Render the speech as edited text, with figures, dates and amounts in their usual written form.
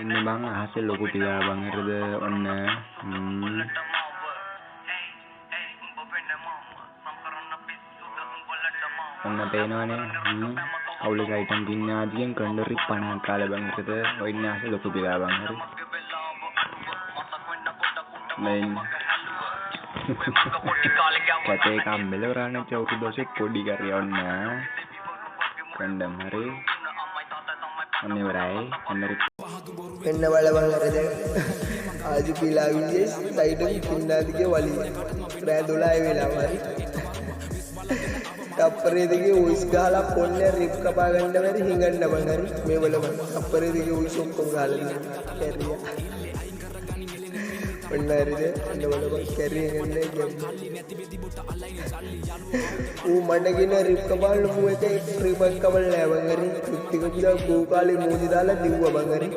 ඉන්නේ බං අහසේ ලොකු පියා බං හරිද ඔන්න. ඔන්න පේනවනේ. අවුලක අයිටම් තින්න ආදියෙන් කණ්ඩරි 50ක් කාලා බං හරිද. ඔය ඉන්නේ අහසේ ලොකු පියා බං හරි. මේ කැතේ එකක් මෙලවරාන චෞකි දෝෂේ පොඩි කරේ ඔන්න. කණ්ඩම් හරි. ඔන්න ඉවරයි. කණ්ඩරි මෙන්න බලපන් හරිද. ආජු පිලා විජේ සයිඩම් කින්නාදිගේ වලිය. රෑ 12 වෙලාව හරි. තප්පරේ දෙකේ උයිස් ගහලා පොන්නේ රිප් කපා ගන්න බැරි හිඟන්න බං හරි. මේ බලපන් තප්පරේ දෙකේ උයිස් ඔක්කොම ගහලා තියෙනවා. කැරියා. ඔන්න හරිද. ඔන්න බලපන් කැරිය හිඟන්නේ ගැම්ම. ඌ මඩගෙන රිප් කපාන්න මූ එක රිප් කපලා නෑ බං හරි. ටික පුදා ගෝ කාලේ මූදි දාලා දිව්වා බං හරි.